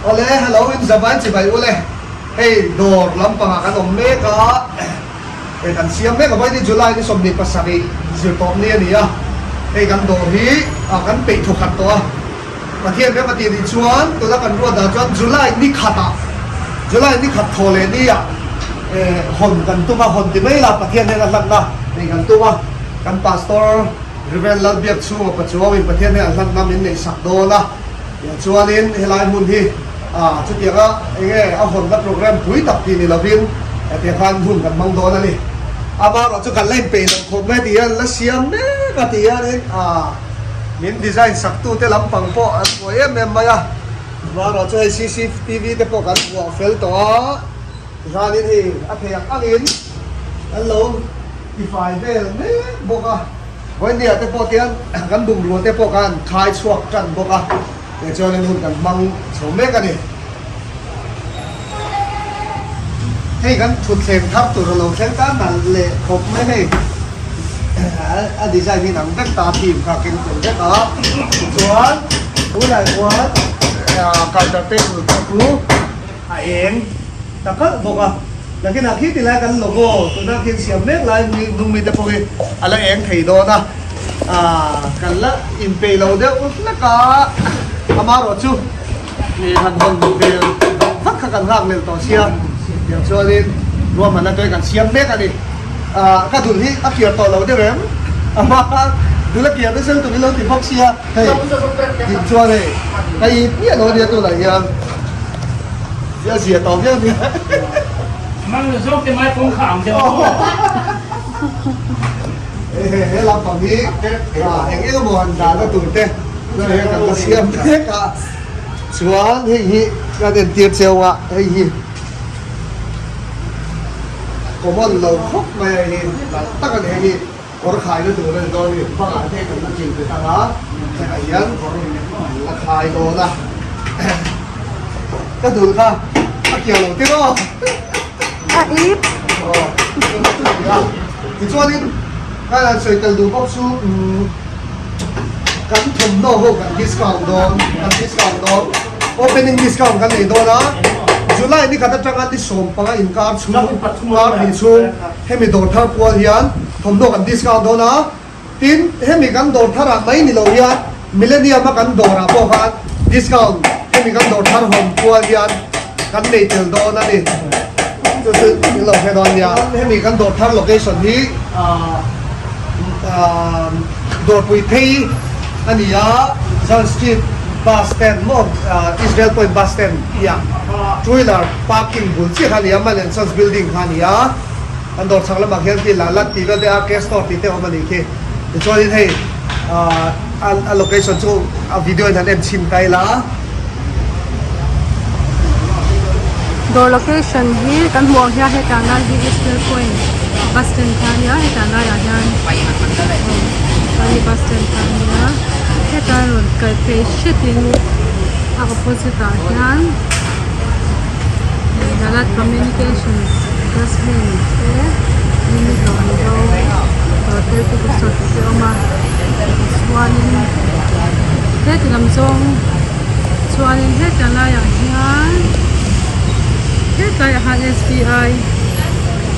Awle hello in zavai chibai ule hei dawr lampangah kan awm mek a hei kan siam mek a vawiin hi July ni 27 zirtawp ni a ni a hei kan dawr hi kan peih thawkhat tawh a Pathian rem a tih nih chuan tuna kan ruat dan chuan July ni khatah July ni khat thaw leh ni ah hawn kan tum a hawn ti mai la Pathian hian a hlanna neih kan tum a kan Pastor Rev Lalbiakchhunga Pachuau-in Pathian hian a hlanna min neih sak dawn a. Chuanin helai hmun hi chutianga enge a hawnna program pui tak tih ni lovin hetiang khan hun kan hmang dawn a ni. Amaherawh chu kan la inpeih loh khawp mai tih hian la siam mek a tih hianin min design saktute lampang pawh an buai em em mai a. Amaherawh chu hei cctv te pawh kan vuah fel tawh a, tihianin hei a thei ang angin kan lo tifai vel mek bawk a. Vawinia te pawh tian kan bungrua te pawh khan khai chhuak tan bawk a, tichuanin hun kan hmang chho mek a ni. Hei kan thutthleng thar tur a lo thleng ta nalh leh khawp mai hei. A design hi inang vek ta a theme kha a keng tel vek a, tichuan tunah chuan counter table pawh chu a eng ta kalh bawk a, nakinah khi tilai kan logo tuna khi an siam mek lai mi hnung mite pawh hi a la eng thei dawn a, aaa kan la inpeih lo deuh hlek a, amaherawh chu ih han hawn duh ve vak kha kan nghak lel tawh sia, tiang chuanin ruahmanna te kan siam mek a ni, aaa ka dul hi a kiar tawh lo deuh em, amaha dul a kiar nasa lutuk ilo ti bawk sia hei dik chuan hei ka ip miah lo ania tunah hian. Zia zia tawh viau nia. Mang nu zawk te mai kawng kha ang deuh a. He he he lampang hi eng eng emaw han dahna tur te chuan hei kan la siam mek a. Chuan hei hi kan entir cheu a hei hi common lo khawp mai a hei hi nalh tak a ni hei hi. Kawr khaina tur a ni dawn a ni. Bangah te kan la chil bet ang a, hetah hian kawr an la khai dawn a. Ka dul kha a kiah lo tir aw. A ip. Aw, tichuanin ka han sawi tel duh bawk chu kan thawmhnaw ho kan discount dawn, kan discount dawn. Opening discount kan nei dawn a, July ni khat atanga ni 15 inkar chhung, kar hnih chhung. Hemi dawr thar pual hian thawmhnaw kan discount dawn a, tin hemi kan dawr thar ah mai ni lo hian Millennium a kan dawr ah pawh khan discount hemi kan dawr thar hawn pual hian kan nei tel dawn a ni. Chu chu in lo hre dawn nia. Hemi kan dawr thar location hi Dawrpui phei a ni a, Zion Street bus stand maw Israel Point bus stand piah two wheeler parking bul chiah kha a ni a, Man and Sons building kha a ni a, kan dawr chhak lamah khian khi Lalat tih vel te RK store tih te a awm a nih khi. Tichuanin hei a location chu a video in han en chhin ta ila. Dawr location hi kan hmuh ang hian hetah lai hi Israel Point bus stand kha a nia hetah laiah hian aw bus stand kha a nia heta rawn kal phei hretin a opposite ah hian Dalat communications dustbin te hotel te resort te a awm a chuanin heti lam zawng chuanin heta laiah hian hetlaiah hian s b i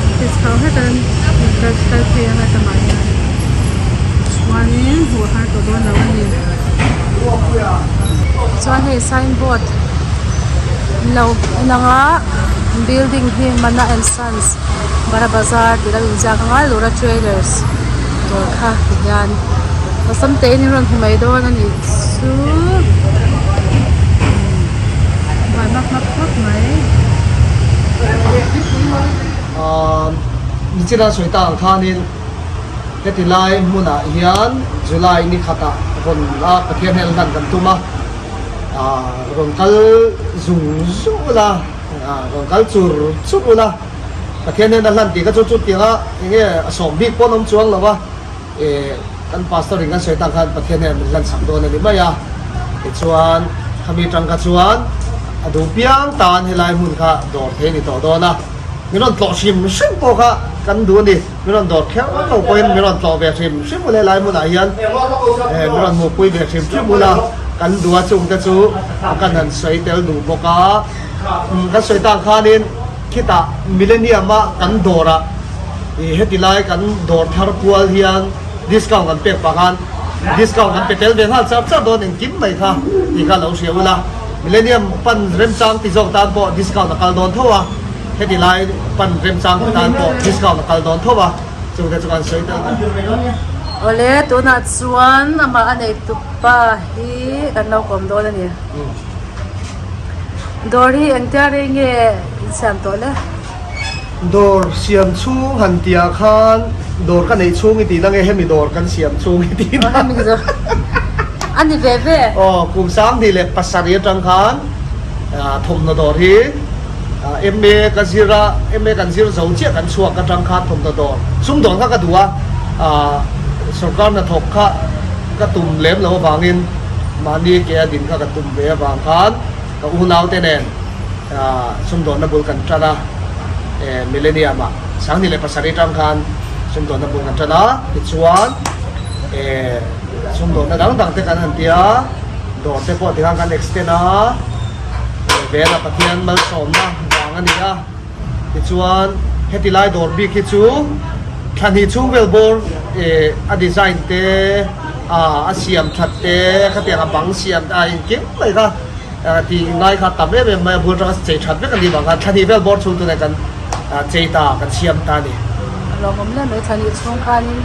office kha heta kal kal phei anga tamah hian chuanin hmuh a har tawh dawn lo a ni chuan hei signboard lo en ang a building hi mana and sons bara bazar tih lo inziak ang a lura traders dawr kha ti hian awlsam te in rawn hmu mai dawn a nih chu buai hmak hmak khawp mai. Ahh nichina sawi ta ang khanin heti lai hmunah hian July ni khatah rawn a Pathian hel hlan kan tum a ahh rawn kal zung zung ula ahh rawn kal chur chur ula Pathian hel a hlan tih kha chu chutianga enge a sawm bik pawh an awm chuang lo a. Ih kan pastor in kan sawi tak khan Pathian hian min hlan sak dawn a ni mai a, tichuan khami tang kha chuan a duh piang tan helai hmun kha dawr thei a ni tawh dawn a, min rawn tlawh hrim hrim pawh kha kan duh a ni, min rawn dawr kher lo pawhin min rawn tlawh ve hrim hrim ula helai hmunah hian min rawn hmuhpui ve hrim hrim ula. kan duh a chungte chu kan han sawi tel duh bawk a. Kan sawi tak khanin khitah Millennium a kan dawrah ih heti lai kan dawr thar kual hian discount kan pek pah khan discount kan pe tel ve nghal char char dawn engkim mai kha tih kha lo hria ula. Millennium pan remchang ti zawk tan pawh discount a kal dawn tho a, heti lai pan remchang ti tan pawh discount a kal dawn tho a, chungte chu kan sawi tel ta. Awle, tunah chuan amah a neitupa hi kan lo kawm dawn a ni. Dawr hi engtia rei nge in siam tawh le? Dawr siam chhung han tihah khan dawr ka neih chhung i tihna nge hemi dawr kan siam chhung i tihna? Aw hemi dawr a ni ve ve. Aw kum 2007 atang khan thawmhnaw dawr hi MA ka zir a, MA kan zir zo chiah kan chhuak atang khan thawmhnaw dawr sumdawn kha ka duh a, sorkar hnathawk kha ka tum lem lo avangin mahni ke a din kha ka tum ve avang khan ka unaute nen sumdawnna bul kan tan a, Millennium ah 2007 atang khan sumdawnna bul kan tan a, tichuan sumdawnna dang dang te kan han ti a, dawr te pawh tikhan kan extend a, vela Pathian malsawmna vang a ni a. Tichuan heti lai dawr bik hi chu thla hnih chhung vel bawr eh a design te ah a siam that te khatiang a bang siam te a engkim mai kha tih ngai kha tam em em mai a bul atanga chei that vek a nih vang khan thla hnih vel bawr chhung tunah kan chei ta kan siam ta a ni. A lawmawm hle mai thla hnih chhung khanin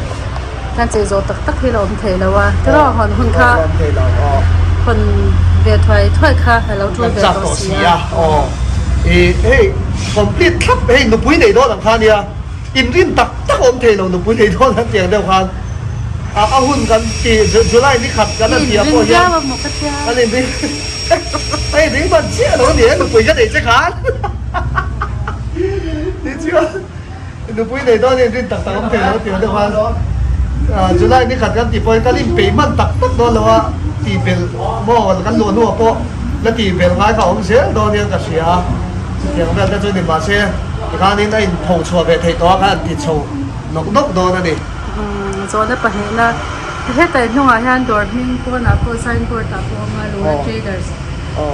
kan chei zawh tak tak hi a la awm thei lo a tiraw hawn hun kha hawn ve thuai thuai kha a lo tul ve tawh si a. Aw ih hei complete thlap hei nupui nei dawn ang kha nia inrin tak tak awm thei lo nupui nei dawn ang tiang deuh khan a a hun kan ti July ni khat kan han tih ah pawh hian kan inring a inring hman chiah lo a ni e nupui ka nei che khan tichuan Nupui nei dawn in rin tak tak awm thei lo tih deuh khan July ni khat kan tih pawhin kan inpeih hman tak tak dawn lo a tih belh maw kan luah hnuah pawh la tih belh ngai kha a awm zel dawn hian ka hria a, chutiang vel te chu ni mahse tikhanin a inpho chhuah ve theih tawh a khan an ti chho nawk nawk dawn a ni. Zawhna pahnihna hetah hnungah hian dawr hming pawnah pawh sign board ah pawh a awm a Lura Traders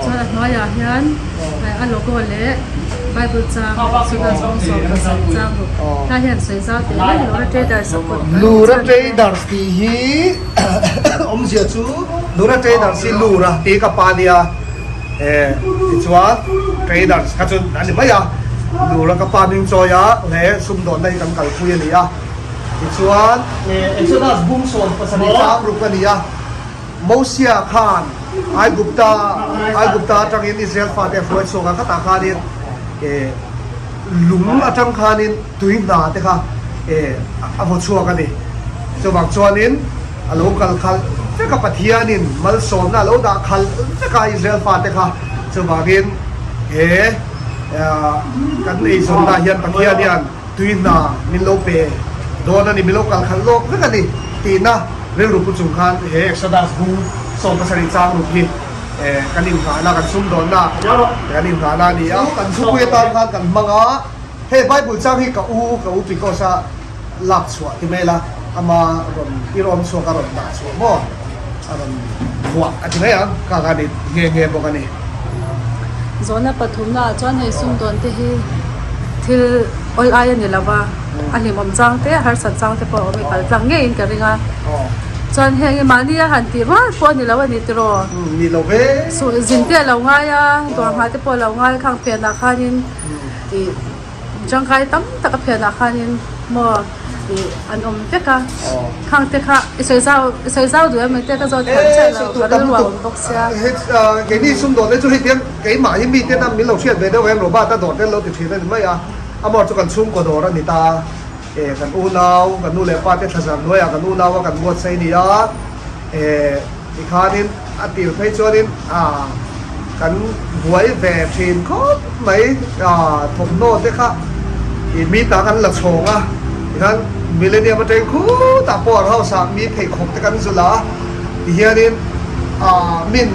chuan a hnuaiah hian a logo leh Bible chang Exodus bawng 17 chang ruk hlai hian sawi zau teh reng Lura Traders a kut kan Lura Traders tih hi awmzia chu Lura Traders hi Lura tih ka pa nia eh tichuan Traders kha chu a ni mai a Lura ka pa hming chawi a he sumdawnna hi kan kalpui a ni a tichuan Exodus bung 17 chang ruk a ni a. Mosia khan Aigupta Aigupta atangin Israel fate a hruai chhuak a, khatah khanin eh lung atang khanin tui hna te kha eh a vaw chhuak a ni. Chuvang chuanin a lo kal khalh vek a, Pathianin malsawmna a lo dah khalh vek a Israel fate kha. Chuvangin he kan eizawnna hian Pathian hian Tui hna min lo pe dawn a ni, min lo kal khalh lawk vek a ni tihna rilru pu chung khan he Exodus bung 17 chang ruk hi kan inngahna, kan sumdawnna kan inngahna a ni a. Kan thupui atan khan kan hmang a, hei Bible chang hi ka u, ka u Picos-a lak chhuah ti mai la, ama rawn irawm chhuak a rawn dah chhuah maw, a rawn vuah a ti mai ang, kha kha a ni nghe nghe bawk a ni. Zawhna pathumna ah chuan hei sumdawn te hi thil awl ai a ni lo va, a hlimawm chang te harsat chang te pawh a awm i kal tlang ngeiin ka ring a, chuan heng hi mahni a han tih rual pawh a ni lo a ni tiraw? Ni lo ve. Zin te a lo ngai a, dawr nghah te pawh a lo ngai khang phenah khanin ih. Tangkai tam tak a phianah khanin maw ih an awm vek a, khang te kha i sawi zau i sawi zau duh em engte ka zawt thiam chiah lo ka rilru a awm bawk sia. Keini sumdawn te chu hei tiang keimah hi mite na min lo hriat ve deuh em Robert a dawr te an lo ti thin a ni mai a, amah chu kan chhungkaw dawr a ni ta a, eh kan unau kan nu leh pa te thlazar hnuaiah kan unau a kan buatsaih a ni a, eh tikhanin A tir phei chuanin kan buai ve thin khawp mai thawmhnaw te kha ih mi ta kan la chhawng a tikhan Millennium atangin khutah power house ah mi pheikhawk te kan zulh a tihianin min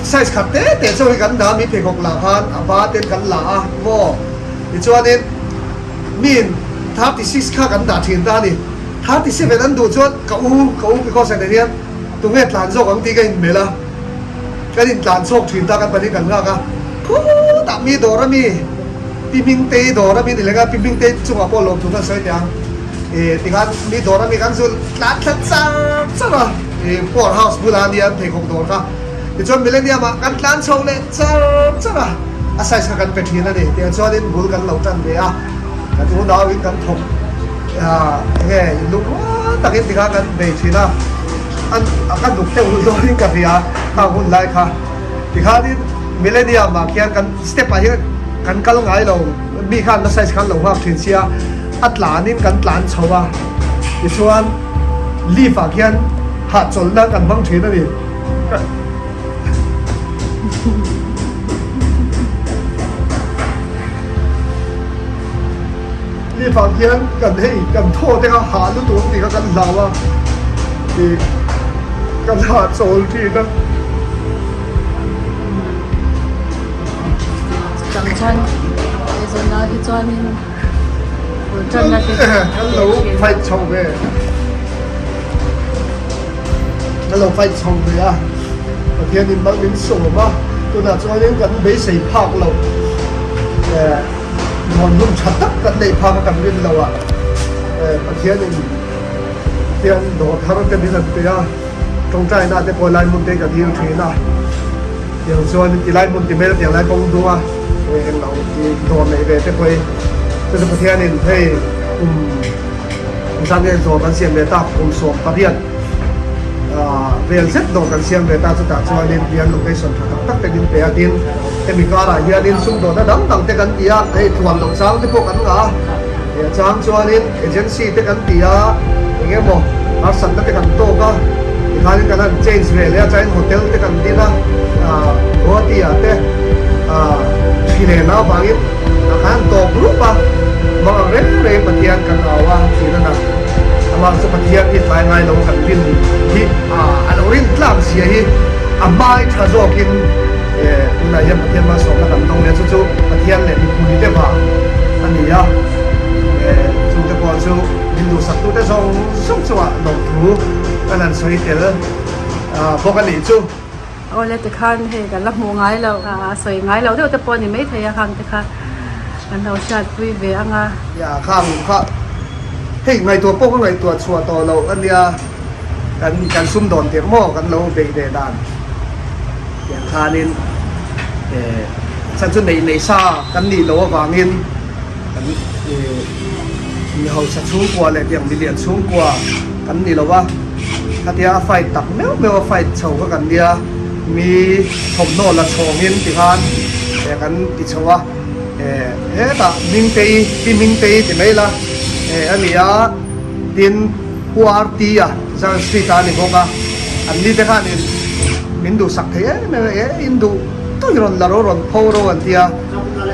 size khat te te chu hi kan dah a mi pheikhawk lah khan a ba ten kan la a maw tichuanin min 36 kha kan dah thin ta a ni 37 an duh chuan ka u ka u because ah nen hian. Tunge tlan zawk ang tih ka inmelh a. Kan intlan chhuak thin ta, kan pahnih kan nghak a, khutah mi dawr a mi, Pi Hmingtei dawr a mi ni leng a, Pi Hmingtei chungah pawh lawmthu kan sawi teh ang. Ih tikhan mi dawr a mi kan zu tlan thla char char a, ih Power House bulah a nia pheikhawk dawr kha. Tichuan Millennium ah kan tlan chho leh char char a, a size kha kan pe thin a ni. Tiang chuanin bul kan lo tan ve a, kan unauin kan thawk ah enge inlung rual takin tikhan kan bei thin a. An a ka duk deuh zawngin ka hria khang hun lai kha. Tikhanin Millennium ah khian kan step ah hian kan kal ngai lo, mi khan na size khan lo nghak thin sia, a tlanin kan tlan chho a, tichuan lift ah khian hahchawlh nan kan hmang thin a ni. Mi vang hian kan hei kan thaw te kha hah lutuk ang tih kha kan hlau a, ih kan hah chawl thin a. Chutang chuan eizawnna hi chuanin bul tanna te kan lo fight chho ve, kan lo fight chho ve a, Pathianin mal min sawm a, tunah chuanin kan beisei phak lo eh. Nuam lum tha tak kan neih phak a kan rin lo a, Pathianin hian dawr thar te min han pe a, tawngtaina te pawh lai hmun te ka dil thin a, tiang chuan ti lai hmun ti hmel tiang lai kawng dung a, englo dawr neih ve te pawh hi chu chu Pathianin hei kum kum zan nge dawr kan siam ve ta kum 18 vel zet dawr kan siam ve ta chutah chuanin hian location tha tak tak te min pe a tin. Hemi karah hianin sumdawhna dang dang te kan ti a, hei tluan loh chang te pawh kan ngah a, he chang chuanin agency te kan ti a, eng emaw harsatna te kan tawk a, tikhanin kan han change ve leh a, chuanin hotel te kan din a, Guwahati ah te thli len avangin a khan tawp rup a, hmang ang reng reng Pathian kan au a, thin a na. Amah chu Pathian hi tlai ngai lo kan rin hi a lo rin tlak zia hi a hmai tha zawkin Tunah hian Pathian malsawmna kan dawng leh chu chu Pathian leh mipui te vang a ni a, chungte pawh chu min duhsaktute zawng zawng chungah lawmthu kan han sawi tel bawk a nih chu. Awle tikhan hei kan la hmuh ngai loh, a sawi ngai loh deuh te pawh a ni maithei a khang te kha kan lo hriatpui ve ang a. Nia khang kha hei ngaihtuah pawh ka ngaihtuah chhuah tawh loh a nia. Kan kan sum dawn tirh maw kan lo beih ve dan tiang khanin eh chhan chu neih neih sa kan nih loh avangin kan eh mi hausa chhungkua leh tiang milian chhungkua kan ni lo a, khatia a fight tak meuh meuh a fight chho kha kan nia mi thawmhnaw la chhawngin tikhan eh kan ti chho a eh hetah Hmingtei Pi Hmingtei ti mai la eh a ni a tin. Pu RT-a Zion Street-a a ni bawk a, an ni te khanin min duhsak thei em em a, e in duh tawih rawn la ro rawn pho ro an ti a,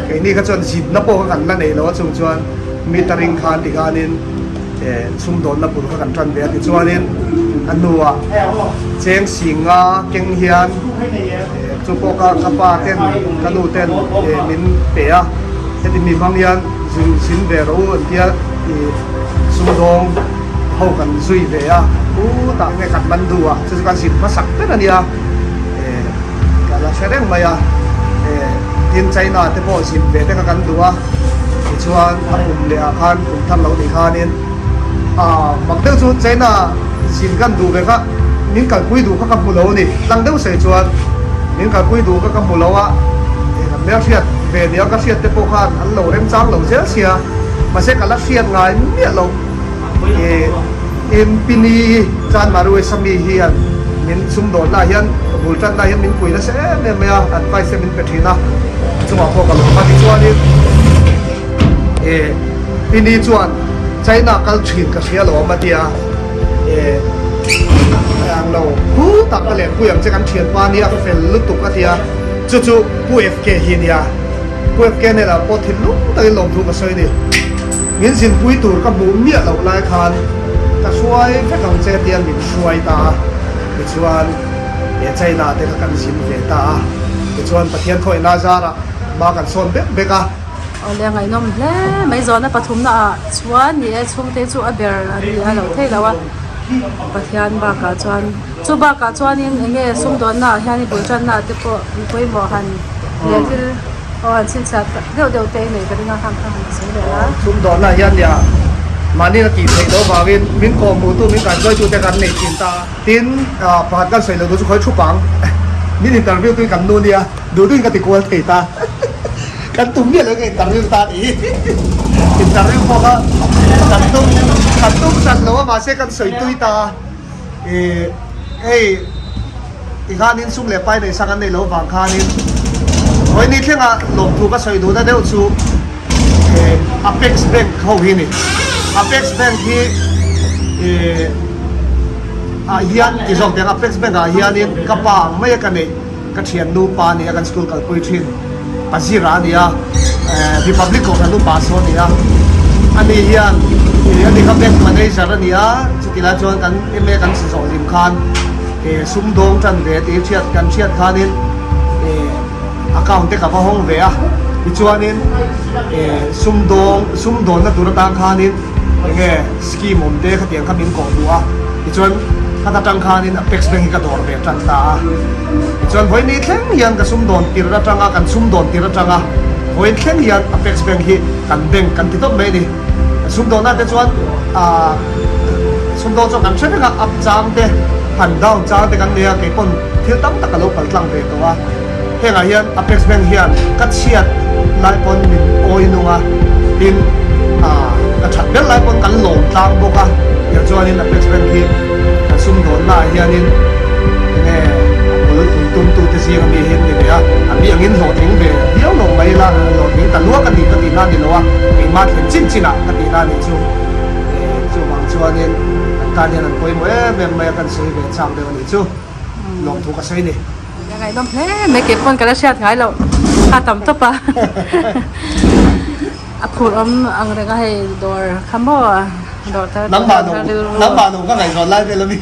keini kha chuan zitna pawh kha kan la nei lo a, chung chuan meter-ing khan ti khanin chhumdawnna bul kha kan tan ve a, tichuanin a hnuah cheng singa keng hian chu pawh kha ka pa ten ka nu ten min pe a, heti mi hmang hian zin ve rawh u an ti a. Sumdawng ho kan zui ve a, khutah nge Kathmandu ah chu chu kan zin hmasak ber a nia, eh ka la hre reng mai a, eh tin China te pawh zin ve te kha kan duh a, tichuan a kum leh ah khan kum thar lo nih khanin ah mak deuh chu China zin kan duh ve kha min kalpui duh kha ka hmu lo a ni, tlang deuh sawi chuan min kalpui duh kha ka hmu lo a, eh kan hmelhriat ve nia ka hriat te pawh khan an lo remchang lo zel sia. Mahse ka la hriat ngai miah lo i Impini Chan Marue Sami hian min sumdawnna hian bul tanna hian min pui nasa em em mai a, advice te min pe thin a, a chungah pawh ka lawm a. Tichuanin i Pini chuan China kal thin ka hria lo awm a tia, i ang lo khu tak ka lenpui ang che kan thianpa nia ka fel lutuk a tia, chu chu Pu FK hi nia. Pu FK hnenah pawh thinlung takin lawmthu ka sawi a ni. Min zinpui tur ka hmuh miah loh lai khan ka hruai vek ang che tia min hruai ta a, tichuan he China te kha kan zin ve ta a, tichuan Pathian khawihna zarah hma kan sawn bek bek a. Awle ngaihnawm hle mai zawhna pathumna ah chuan ni e chhungte chu a ber an ni a lo thei lo a. Pathian bakah chuan chu bakah chuanin eng nge sumdawnna ah hian i bul tanna ah te pawh mi pawimawh han leh thil aw han chhinchhiah deuh deuh te i neih ka ring a khang kha han sawi leh la. Sumdawnna ah hian nia mahni a tih theih loh vangin min kawhhmuhtu min kaihruaitu te kan nei thin ta. Tin pakhat kan sawi loh duh chu khawi thup ang min interview tuin kan nu nia duh duhin ka ti kual thei ta. Kan tum miah lo ka interview ta a nih hi. Interview pawh kha kan tum kan tum hran lo a mahse kan sawi tui ta a. Ih hei tikhanin sum leh pai nei sang an nei lo vang khanin vawiin thlenga lawmthu ka sawi duhna deuh chu ih Apex Bank ho hi a ni. Apex Bank hi ih ah hian ti zawk teh ang Apex Bank ah hianin ka pa ang mai a ka neih. Ka thiannu pa nia kan school kalpui thin Pazira a nia Republic Kohhran upa saw a nia ani hian ani kha bank manager a nia chuti lai chuan kan MA kan si zawh hlim khan sumdawng tan ve tih hriat kan hriat khanin account te ka va hawng ve a tichuanin sumdawng sumdawnna tur atang khanin enge scheme awm te khatiang kha min kawh duh a tichuan khata tang khanin Apex Bank hi ka dawr ve tan ta a tichuan vawiin ni thleng hian ka sumdawn tir atanga kan sumdawn tir atanga vawiin thleng hian Apex Bank hi kan bank kan ti tawp mai a ni sumdawnah te chuan ah sumdawn chuan kan hre vek a up chang te han down chang te kan nei a keipawn thil tam tak a lo kal tlang ve tawh a hengah hian Apex Bank hian ka chhiat lai pawn min awi nung a tin ah ka that ber lai pawn kan lawm tlang bawk a tiang chuanin Apex Bank hi kan sumdawnna ah hianin enge a bul pui tum tu te zing ami hi an ni ve a a mi angin hlawhtling ve viau lo mai ila hlawhtling ta luak a ni ka tihna a ni lo a engmah thlen chin chin ah ka tihna a nih chu eh chuvang chuanin kan tan hian an pawimawh em em mai a kan sawi ve chak deuh a nih chu lawmthu ka sawi a ni. Ka ngaihnawm hle mai kei pawn ka la hriat ngai loh kha tam tawp a a phur awm ang reng a hei dawr kha maw dawr thar nangmah lo nangmah lo ka ngaihzawn lai vel ami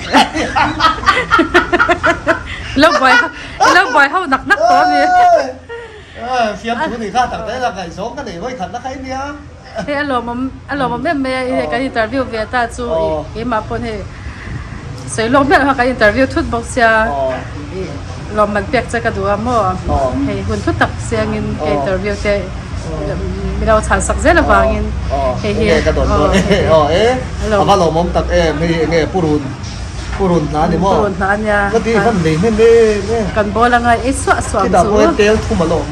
lo buai lo buai ho nak nak tawh ami fiamthu ni kha tak daih la ngaihzawng ka nei vawi khat na kha i nia Hei a lawmawm a lawmawm em mai a hei kan interview ve ta chu keimah pawn hei sawi lawk miah lo kha kan interview thut bawk sia ih lawmman pek che ka duh a maw hei hun thu tak siangin ka interview te min lo chhan sak zel avangin hei hi a va lawmawm tak em hei enge purun purun hna a ni maw purun hna a nia ka ti hman nei hnem em em kan bawl anga ei suah suah ang chu khitah pawh hian tel thum a la awm.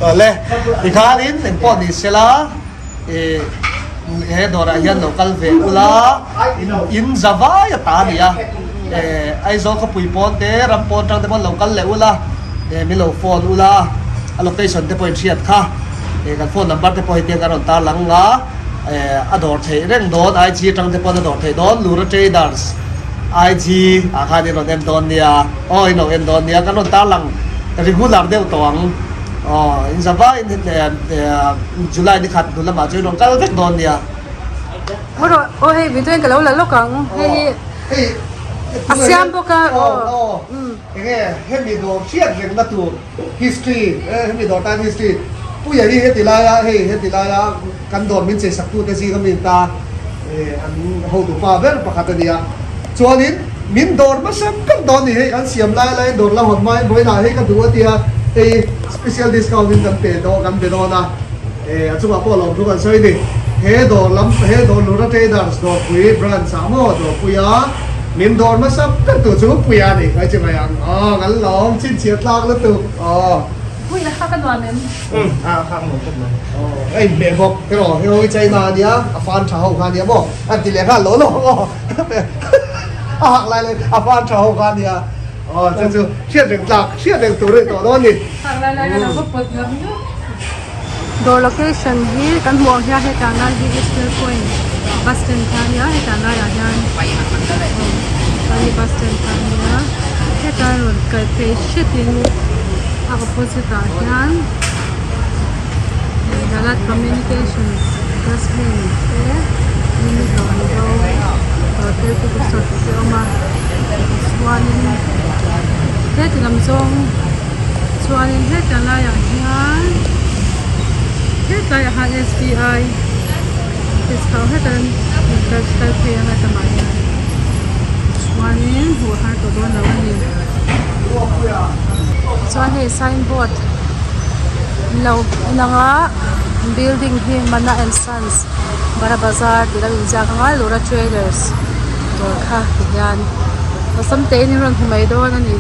Awle tikhanin engpawh ni sela ih he dawrah hian lo kal ve ula in za vai a ta a ni a eh Aizawl khawpui pawn te ram pawn tang te pawn lo kal leh ula eh min lo phone ula a location te pawh in hriat kha eh kan phone number te pawh hetiang kan rawn tarlang a eh a dawr theih reng dawn IG atang te pawn a dawr theih dawn Lura Traders. IG ah khan in rawn en dawn nia aw in lo en dawn nia kan rawn tarlang regular deuh tawh ang aw in za vai in July ni khat hnu lamah chuan in rawn kal vek dawn nia. Aw rawh aw hei video in ka lo la lawk ang hei hi a siam bawk a aw enge hemi dawr hriat rengna tur history hemi dawr tan history puia hi heti laia hei heti laia Kan dawr min cheisaktute zinga mi ta an hotu pa ber pakhat a nia. Chuanin min dawr hmasa ber dawn ni hei kan siam lai laiin dawr la hawn hmain vawiinah hei ka duh a tia hei special discount in kan pe dawn kan be dawn a a chungah pawh lawmthu kan sawi ni. He dawr lam he dawr Lura Traders dawrpui branch ah maw dawrpuia min dawr hmasa ber tur chu Puia a ni kai chi mai ang aw kan lawm chhinchhiah tlak lutuk aw. Puia kha ka nuam em? Umm a khak nuam khawp mai. Aw a inhmeh bawk erawh hei ho hi China a nia a fan tha ho kha a nia maw a ti leh nghal lo lo aw a hak lai lai a fan tha ho kha a nia aw chu chu hriat reng tlak hriat reng tur a ni tawh dawn a ni. Hak lai lai a lo va pawt ngam ngam. Dawr location hi kan hmuh ang hian hetah lai hi Israel point bus stand kha a nia hetah laiah hian aw bus stand kha a nia heta rawn kal phei hretin. A opposite ah hian Dalat communications dustbin te unit rawn do hotel te resort te a awm a chuanin heti lam zawng chuanin heta laiah hian hetlaiah hian S B I. Ti chho hetah hian kal kal phei anga tamah hian chuanin hmuh har tawh dawn lo a ni. Chuan hei signboard lo en ang a building hi Mana and Sons Bara Bazar tih lo inziak ang a Lura Traders dawr kha ti hian awlsam te in in rawn hmu mai dawn a ni.